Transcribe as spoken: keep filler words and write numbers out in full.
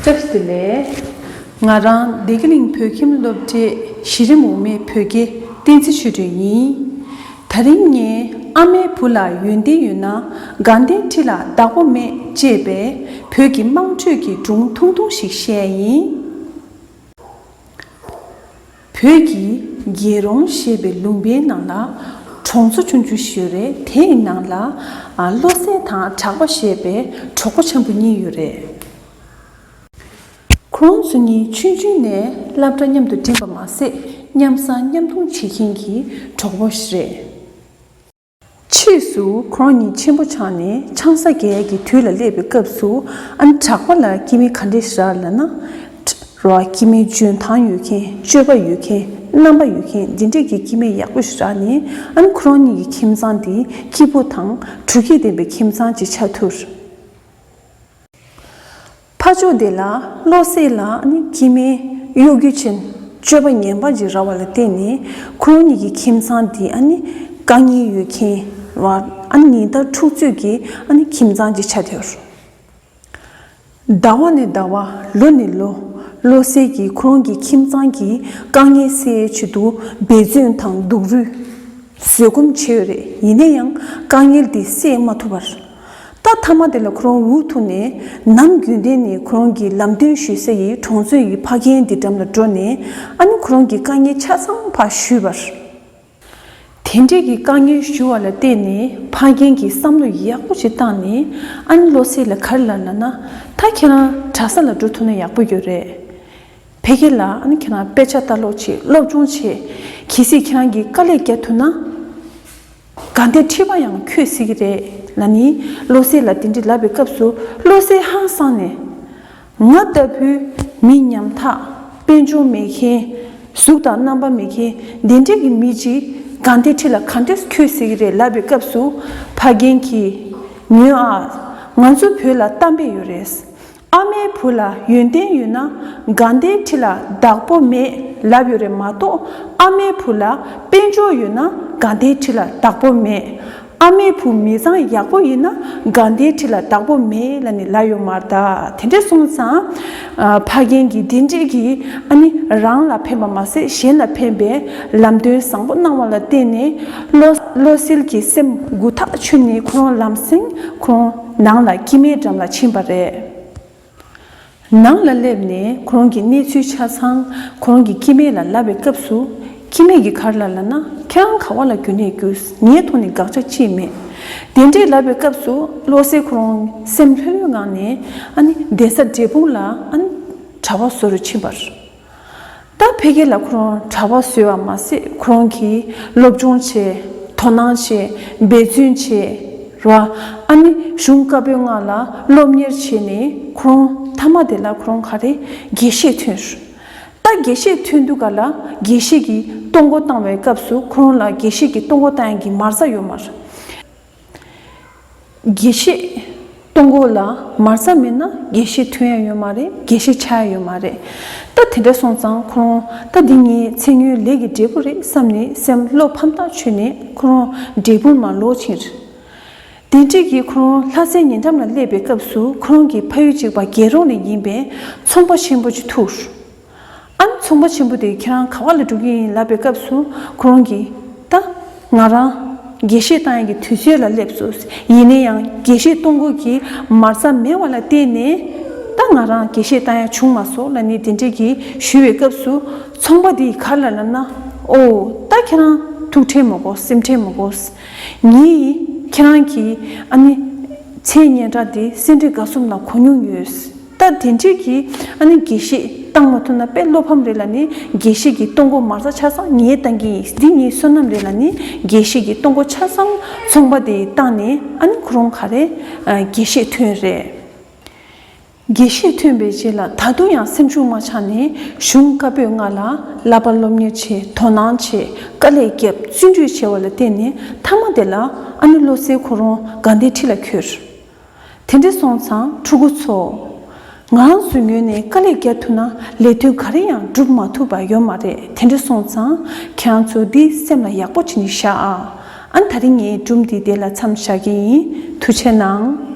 བཀྲ་ཤིས་བདེ་ལེགས། ང་རང་བདེ་སྐྱིད་གླིང་བོད་ཁྱིམ་སློབ་གྲྭའི་གཞི་རིམ་འོག་མའི་བོད་སྐད་བསྟན་འཛིན་ཆོས་སྒྲོན་ཡིན། དེ་རིང་ངས་ཨ་མའི་བུ་ལ་ཡོན་ཏན་ཡོད་ན་དགའ་ལྡན་ཁྲི་ལ་བདག་པོ་མེད་ཅེས་པའི་བོད་ཀྱི་དམངས་ཁྲོད་ཀྱི་སྒྲུང་ཐུང་ཐུང་ཞིག་བཤད་ཡིན། བོད་ཀྱི་རྒྱལ་རོང་ཞེས་པའི་ལུང་པའི་ནང་ལ་གྲོང་ཚོ་ཆུང་ཆུང་ཞིག་ཡོད་རེད། དེའི་ནང་ལ་ཨ་བློ་གསལ་དང་གྲགས་པ་ཞེས་པའི་གྲོགས་པོ་ཆེན་པོ་གཉིས་ཡོད་རེད། ཁོང་ཚོ་གཉིས་ཆུང་ཆུང་ནས་སློབ་གྲྭ་མཉམ་དུ་འགྲིམས་པ་མ་ཟད་མཉམ་བཟང་མཉམ་འཐུང་བྱེད་མཁན་གྱི་གྲོགས་པོ་ཞིག་རེད། ཕྱིས་སུ་ཁོང་གཉིས་ཆེན་པོ་ཆགས་ནས་ཆང་ས་རྒྱག་ཡག་གི་དུས་ལ་སླེབས་པའི་སྐབས་སུ་ཨ་ནི་གྲགས་པ་ལ་སྐྱེ་དམན་ག་འདྲས་ཞིག་རག་ལབ་ན། རོ་སྐྱེ་དམན་འཇོན་ཐང་ཡོད་མཁན། སྤྱོད་པ་ཡོད་མཁན། རྣམ་པ་ཡོད་མཁན། འདི་འདྲས་ཀྱི་སྐྱེ་དམན་ཡག་པོ་ཞིག་རག་ནས་ཨ་ནི་ཁོ་རང་གཉིས་ཀྱི་ཁྱིམ་ཚང་འདི་སྐྱིད་པོ་དང་སྤྲོ་སྐྱིད་ལྡན་པའི་ཁྱིམ་ཚང་ཅིག་ཆགས་ཐུབ། ཕ་ཕྱོགས་དེ་ལ་བློ་གསལ་ལ་ཨ་ནི་སྐྱེ་དམན་གཡོ་སྒྱུ་ཅན། སྤྱོད་པ་ངན་པ་ཅིག་རག་པ་ལ་བརྟེན་ནས་ཁོ་རང་གཉིས་ཀྱི་ཁྱིམ་ཚང་འདི་ཨ་ནི་དཀའ་ངལ་ཡོད་མཁན་བ། ཨ་ནི་ཉིན་ལྟར་འཁྲུག་རྩོད་ཀྱི་ཨ་ནི་ཁྱིམ་ཚང་ཅིག་ཆགས་ཡོད། ཟླ་བ་ནས་ཟླ་བ། ལོ་ནས་ལོ། བློ་གསལ་གྱིས་ཁོ་རང་གི་ཁྱིམ་ཚང་གི་དཀའ་ངལ་སེལ་ཆེད་དུ་འབད་བརྩོན་དང་སྡུག་རུས་བཟོད་སྒོམ་བྱས་ཡོད་རེད། ཡིན་ན་ཡང་དཀའ་ངལ་འདི་སེལ་མ་ཐུབ་པར། ད་མཐའ་མ་དེ་ལ་ཁོ་རང་འུ་ཐུག་ནས་ནམ་རྒྱུན་ལྡན་ནས་ཁོ་རང་གི་ལམ་སྟོན་ཞུ་ས་ཡི་གྲོང་ཚོའི་ཕ་རྒན་འདི་འགྲམ་ལ་འགྲོ་ནས་ཨ་ནི་ཁོ་རང་གི་དཀའ་ངལ་ཆ་ཚང་ཕར་ཞུས་པར། དེ་འདྲས་ཀྱི་དཀའ་ངལ་ཞུ་བ་ལ་བརྟེན་ནས་ཕ་རྒན་གྱིས་བསམ་བློ་ཡག་པོ་ཞིག་བཏང་ནས་ཨ་ནི་བློ་གསལ་ལ་ག་རེ་ལབ་ལབ་ན། ད་ཁྱེད་རང་གྲྭ་ས་ལ་འགྲོ་ཐུབ་ན་ཡག་པོ་ཡོད་རེད། ཕ་གི་ལ་ཨ་ནི་ཁྱེད་རང་དཔེ་ཆ་ལྟ་ཀློག་བྱེད། སློབ་སྦྱོང་བྱེད། གལ་སྲིད་ཁྱེད་རང་གིས་དཀའ་ལས་རྒྱག་ཐུབ་ན། དགའ་ལྡན་ཁྲི་པ་ཡང་འཁྱོལ་སྲིད་ཀྱི་རེད་ལབ་ནི་བློ་གསལ་ལ་དེ་འདྲ་ལབ་པའི་སྐབས་སུ་བློ་གསལ་ཧང་སངས་ནས། ང་ལྟ་བུའི་མི་ཉམ་ཐག་དཔལ་འབྱོར་མེད་མཁན། གཟུགས་དང་རྣམ་པ་མེད་མཁན་འདི་འདྲས་ཀྱི་མི་གཅིག་དགའ་ལྡན་ཁྲི་ལ་ག་འདྲས་འཁྱོལ་སྲིད་ཀྱི་རེད་ལབ་པའི་སྐབས་སུ་ཕ་རྒན་གྱིས་ཉོན་ཨ། ང་ཚོ་བོད་ལ་གཏམ་དཔེ་ཡོད་རེད། ཨ་མའི་བུ་ལ་ཡོན་ཏན་ཡོད་ན་དགའ་ལྡན་ཁྲི་ལ་བདག་པོ་མེད་ལབ་ཡོད་རེད་མ་གཏོགས། ཨ་མའི་བུ་ལ་དཔལ་འབྱོར་ཡོད་ན་དགའ་ལྡན་ཁྲི་ལ་བདག་པོ་མེད། ཨ་མའི་བུ་མི་ཚང་ཡག་པོ་ཡིན་ན་དགའ་ལྡན་ཁྲི་ལ་བདག་པོ་མེད་ལབ་ནས་ལབ་ཡོད་མ་རེད་ད། དེ་འདྲ་སོང་ཙང་ཕ་རྒན་གྱིས་དེ་འདྲས་ཀྱིས་ཨ་ནི་རང་ལ་ཕན་པ་མ་ཟད་གཞན་ལ་ཕན་པའི་ལམ་སྟོན་བཟང་པོ་གནང་བ་ལ་བརྟེན་ནས་བློ་བློ་གསལ་གྱི་སེམས་མགུ་ཐག་ཆོད་ནས་ཁོ་རང་ལམ་སེང་ཁོ་རང་ནང་ལ་སྐྱེ་དམན་འགྲམ་ལ་ཕྱིན་པ་རེད། ནང་ལ་སླེབས་ནས་ཁོ་རང་གི་གནས་ཚུལ་ཆ་ཚང་ཁོ་རང་གི་སྐྱེ་དམན་ལ་ལབ་པའི་སྐབས་སུ། སྐྱེ་དམན་གྱིས་ག་རེ་ལབ་ལབ་ན། ཁྱེད་རང་ག་བ་ལ་རྒྱུགས་ནས་རྒྱུགས། ངའི་ཐོག་ནས་དགག་བྱ་ཅི་མེད། དེ་འདྲས་ལབ་པའི་སྐབས་སུ་བློ་གསལ་ཁོ་རང་སེམས་ལྷོད་ལྷོད་ངང་ནས་ཨ་ནི་གདན་ས་འབྲས་སྤུངས་ལ་ཨ་ནི་གྲྭ་པ་བཟོ་རུ་ཕྱིན་པར། ད་ཕ་གི་ལ་ཁོ་རང་གྲྭ་པ་བཟོས་པ་མ་ཟད་ཁོ་རང་གིས་སློབ་སྦྱོང་བྱས། དོ་སྣང་བྱས། འབད་བརྩོན་བྱས། ར། ཨ་ནི་གཞུང་བཀའ་པོད་ལྔ་ལ་སློབ་གཉེར་བྱས་ནས་ཁོ་རང་མཐའ་མ་དེ་ལ་ཁོ་རང་ག་རེ་དགེ་བཤེས་ཐོན། ད་དགེ་བཤེས་ཐོན་དུས་ག་ལ་དགེ་བཤེས་ཀྱི་གཏོང་སྒོ་བཏང་བའི་སྐབས་སུ་ཁོ་རང་ལ་དགེ་བཤེས་ཀྱི་གཏོང་སྒོ་བཏང་ཡག་གི་མ་རྩ་ཡོད་མ་རེད། དགེ་བཤེས་གཏོང་སྒོ་ལ་མ་རྩ་མེད་ན་དགེ་བཤེས་ཐོན་ཡག་ཡོད་མ་རེད། དགེ་བཤེས་ཆགས་ཡག་ཡོད་མ་རེད། ད་དེ་འདྲ་སོང་ཙང་ཁོ་རང་ད་འདི་ངའི་མཚན་སྙན་ལས་ཀྱི་འབྲས་བུ་རེད་བསམ་ནས་སེམས་བློ་ཕམ་ཐག་ཆོད་ནས་ཁོ་རང་འབྲས་སྤུངས་མར་ལོག་ཕྱིན། དེ་འདྲས་ཀྱིས་ཁོ་རང་ལྷ་སའི་ཉེ་འགྲམ་ལ་སླེབས་པའི་སྐབས་སུ་ཁོ་རང་གི་ཕ་ཡུལ་གཅིག་པ་རྒྱལ་རོང་ནས་ཡིན་པའི་ཚོང་པ་ཆེན་པོ་ཅིག་ཐུག་ཨ་ནི་ཚོང་པ་ཆེན་པོ་དེས་ཁྱེད་རང་ག་བ་ལ་འགྲོ་གི་ཡིན་ལབ་པའི་སྐབས་སུ་ཁོ་རང་གིས་ད་ང་རང་དགེ་བཤེས་བཏང་ཡག་གི་དུས་ཚོད་ལ་སླེབས་སོང་། ཡིན་ན་ཡང་དགེ་བཤེས་གཏོང་སྒོ་གི་མ་རྩ་མེད་པ་ལ་བརྟེན་ནས་ད་ང་རང་དགེ་བཤེས་བཏང་ཡག་བྱུང་མ་སོང་ལབ་ནས་དེ་འདྲས་ཀྱིས་ཞུས་པའི་སྐབས་སུ་ཚོང་པ་དེས་ག་རེ་ལབ་ན། ཨོ་ད་ཁྱེད་རང་ཐུགས་ཁྲལ་མ་དགོས། སེམས་ཁྲལ་མ་དགོས། ངས་ཁྱེད་རང་གི་ཨ་ནི་མཚན་སྙན་གྲགས་དེ་སེ་འབྲས་དགའ་གསུམ་ལ་གོ་མྱོང་ཡོད། ད་དེ་འདྲས་ཀྱི་ཨ་ནི་དགེ་བཤེས་བཏང་མ་ཐུབ་ན་དཔེ་བློ་ཕམ་རེད་ལབ་ནས་དགེ་བཤེས་ཀྱི་གཏོང་སྒོ་མ་རྩ་ཆ་ཚང་ངས་བཏང་གི་ཡིན། འདི་ངའི་བསོད་ནམས་རེད་ལབ་ནས་དགེ་བཤེས་ཀྱི་གཏོང་སྒོ་ཆ་ཚང་ཚོང་པ་དེས་བཏང་ནས་ཨ་ནི་ཁོ་རང་ག་རེ་དགེ་བཤེས་ཐོན་རེད། དགེ་བཤེས་ཐོན་པའི་རྗེས་ལ་ད་དུང་ཡང་སེམས་ཤུགས་མ་ཆག་ནས་གཞུང་བཀའ་པོད་ལྔ་ལ་བསླབ་པ་སློབ་གཉེར་བྱས། དོ་སྣང་བྱས། དཀའ་ལས་བརྒྱབ། བརྩོན་འགྲུས་བྱས་པ་ལ་བརྟེན་ནས་མཐའ་མ་དེ་ལ་ཨ་ནི་བློ་གསལ་ཁོ་རང་དགའ་ལྡན་ཁྲི་ལ་འཁྱོལ། དེ་འདྲ་སོང་ཙང་ཕྲུ་གུ་ཚོ། ང་རང་ཚོའི་ངོས་ནས་དཀའ་ལས་བརྒྱབ་ཐུབ་ན་ལས་དོན་ག་རེ་ཡང་སྒྲུབ་མ་ཐུབ་པ་ཡོད་མ་རེད། དེ་འདྲ་སོང་ཙང་ཁྱེད་རང་ཚོ་འདི་སེམས་ལ་ཡག་པོ་བྱས་ནས་བཞག་ཨ། ཨ་ནི་ད་རིང་ངའི་སྒྲུང་འདི་དེ་ལ་མཚམས་བཞག་གི་ཡིན། ཐུགས་རྗེ་གནང་།